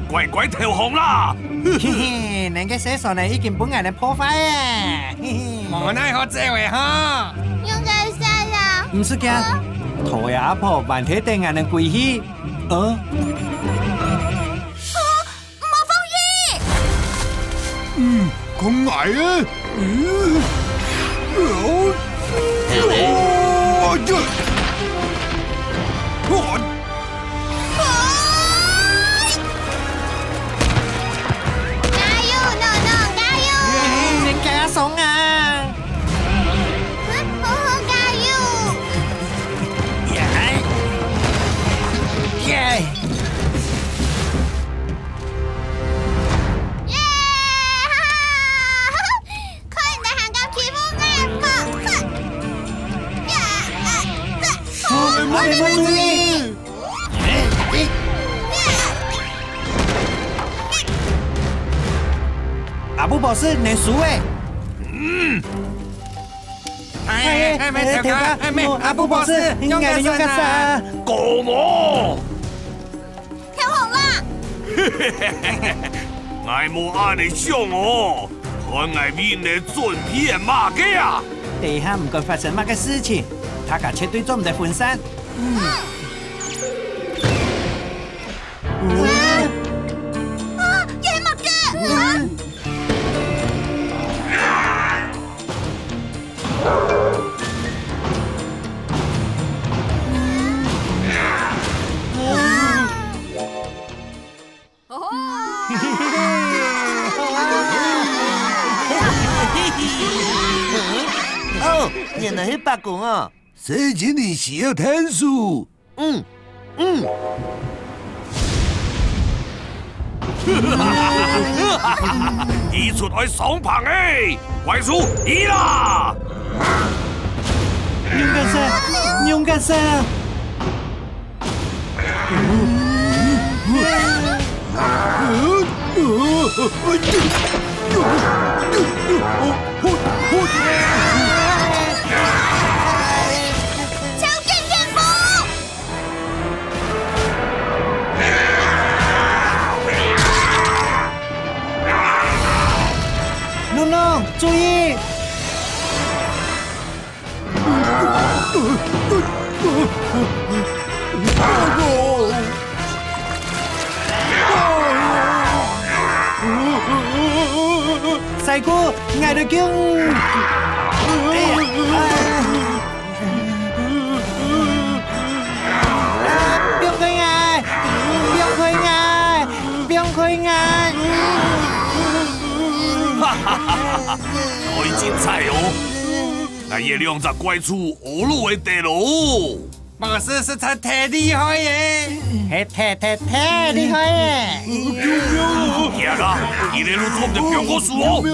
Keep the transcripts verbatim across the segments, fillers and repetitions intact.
乖乖投降啦！嘿嘿，你个細船呢，已經分𠊎等破壞了。嘿嘿。無奈何，這位哈。用該啥呀？毋使驚，兔仔阿婆還在等𠊎等歸去。呃。 無放屁！嗯，講𠊎个。嗯，哦，哦，呀，哦，加油，諾諾，加油！哎，人家爽啊！嗯，好好加油！耶！耶！ 耶！哈哈！看你還敢欺負𠊎，哼！呀！啊！哦，莫，莫，莫！阿布博士，你輸欸！嗯。哎，哎，哎，頭家，哎，阿布博士，用个啥？狗毛！ 跳好啦！𠊎無恁呢想哦，看𠊎為你轉變麼个啊！等一下毋管發生麼个事情，大家絕對做毋得分散。嗯。啊！啊！這係麼个？啊！ 哦，原來係伯公啊！細精靈需要𢯭手。 嗯，嗯。佢出來上棚欸，怪獸，去啦！仰結煞，仰結煞！ 超級旋風！諾諾，注意！ 師姑，𠊎來救你！啊，放開𠊎！放開𠊎！放開𠊎！哈哈哈哈，太精彩哦！ 𠊎這兩隻怪獸，哦，都會得咯。博士實在太厲害耶！係，太，太，太厲害耶！行啊，佢兜做毋得放過輸哦！諾諾，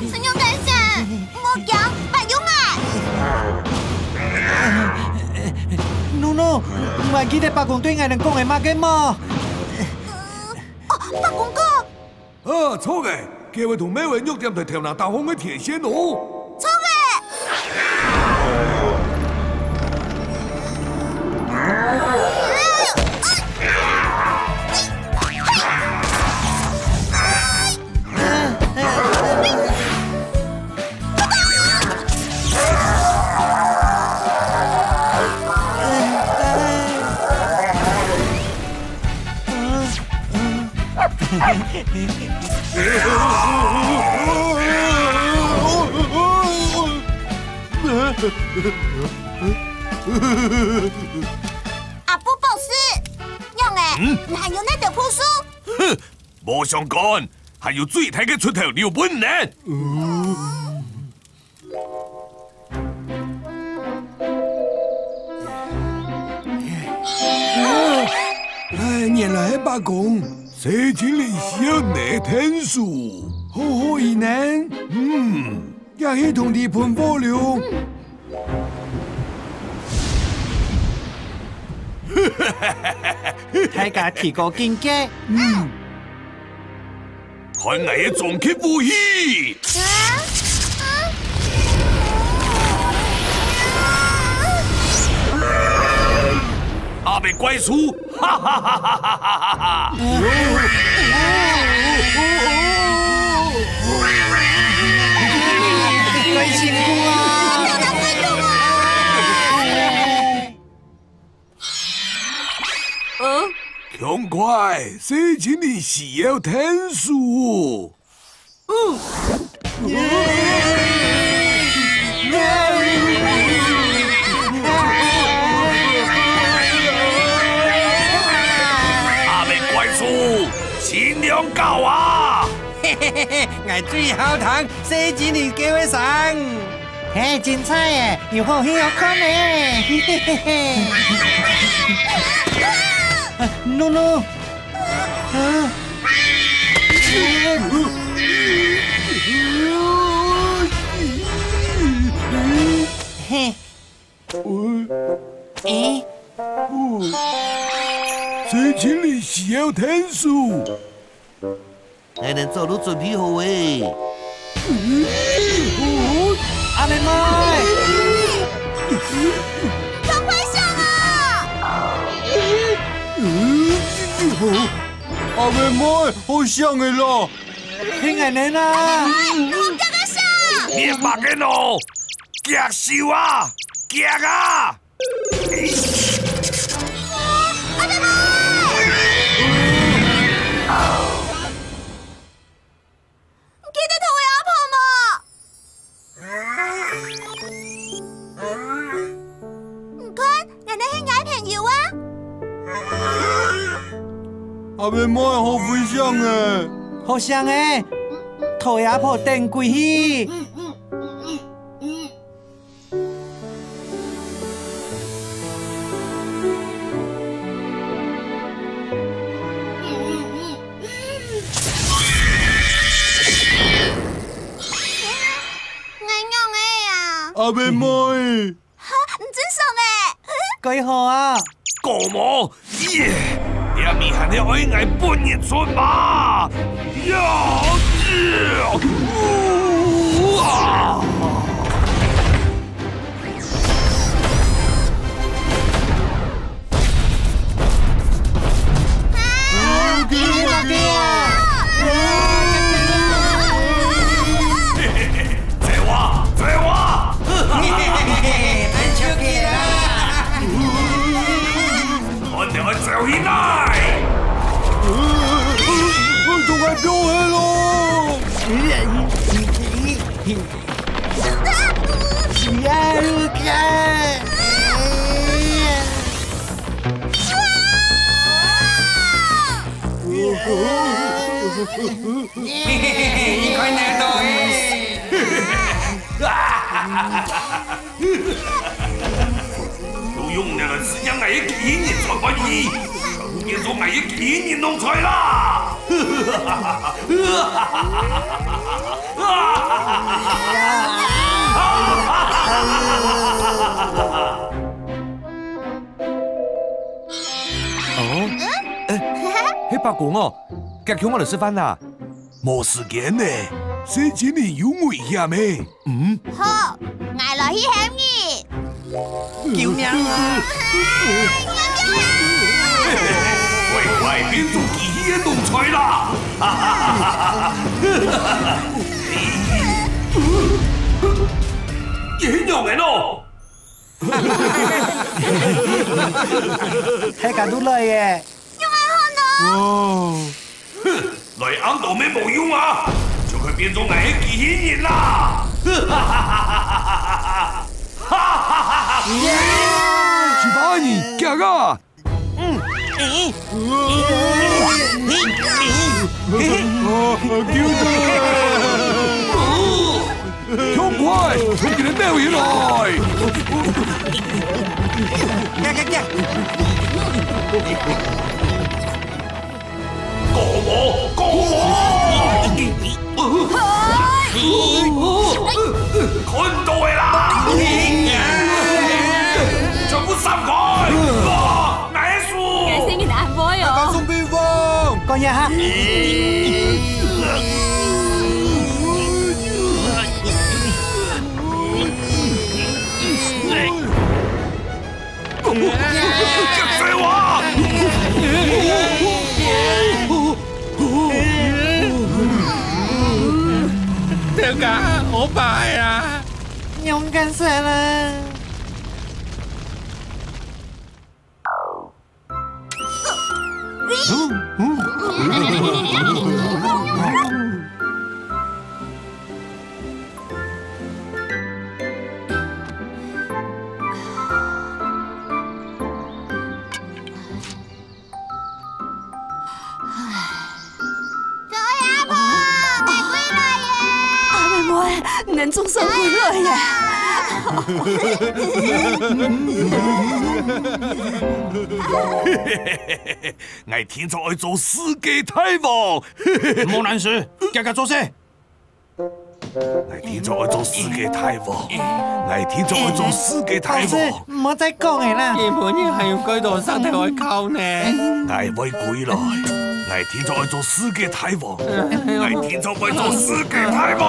諾諾大仙，莫驚，伯公啊！諾諾，你還記得伯公對𠊎兜講个麼个無？哦，伯公講， 啊，著个，佢會同貓仔約踮在頭那打風个電線哦。著个。阿布博士，仰仔？嗯？你還有哪兜步數？哼，無相干，還有最大个出頭留分你。 哎，原來係伯公，細精靈需要你𢯭手，好好仔呢。嗯，也去同佢噴火龍。大家提高警戒。嗯。 看𠊎个終極武器！啊？啊？阿伯怪獸，哈哈哈哈哈哈哈！怪獸啊！嗯？強快，細精靈需要天使。 阿伯怪獸，盡量搞啊！𠊎最好聽細精靈叫个聲。嘿，精彩耶，有好戲好看呢！嘿嘿嘿嘿。啊，no no， 啊！嘿。诶？細精靈需要天使。𠊎等早就準備好咧。阿姆媽！ 好危險啊！阿姆媽，好傷个咯！係𠊎等啊！哎，好遽个傷！你白个咯！遽手啊！遽啊！阿姆媽！ 記得討回阿婆無？你看，𠊎等係𠊎朋友啊！阿姆媽好危險欸！好傷欸！討回阿婆等歸去！ 𠊎仰仔啊？阿姆媽！哈，你真爽欸！蓋好啊！ 講無？耶！這下還係愛𠊎分你出馬！呀！呀！啊！啊！救命啊！救命啊！ 走啊，走啊！嘿嘿嘿嘿，恁就去啦！𠊎等愛走起來！從該飆起咯！你看那到欸！ 都用你个時間，𠊎个機器人轉過去，全部變做𠊎个機器人弄出來啦！哦，欸，係伯公哦，遽共下來食飯啦！ 無時間咧，細精靈有危險欸。嗯？好，𠊎來去喊你。救命啊！快快變做機器个奴才啦！也係仰仔咯！大家都來耶！ 仰仔好呢？哦。哼，來恁多乜無用啊，就快變做𠊎个機器人啦！哈哈哈哈哈哈哈！哈哈哈哈！其他人，遽啊！嗯，欸，欸，欸，欸，欸，啊，救命啊！ 痛快，同佢兜鬥起來！遽，遽，遽！講無，講無！看到个啦！全部閃開！哇，𠊎个樹！𠊎先跟你安慰哦。大家送披風！講一下。 遽走啊！个，好歹啊！勇敢些啦！小阿婆，𠊎歸來耶！阿妹妹，你總算歸來耶！𠊎定著愛做世界大王！莫懶尸，遽遽做事！ 𠊎定著愛做世界大王！𠊎定著愛做世界大王！老師，毋好再講了啦！日本人還有幾多石頭愛敲呢？𠊎會歸來！𠊎定著愛做世界大王！𠊎定著愛做世界大王！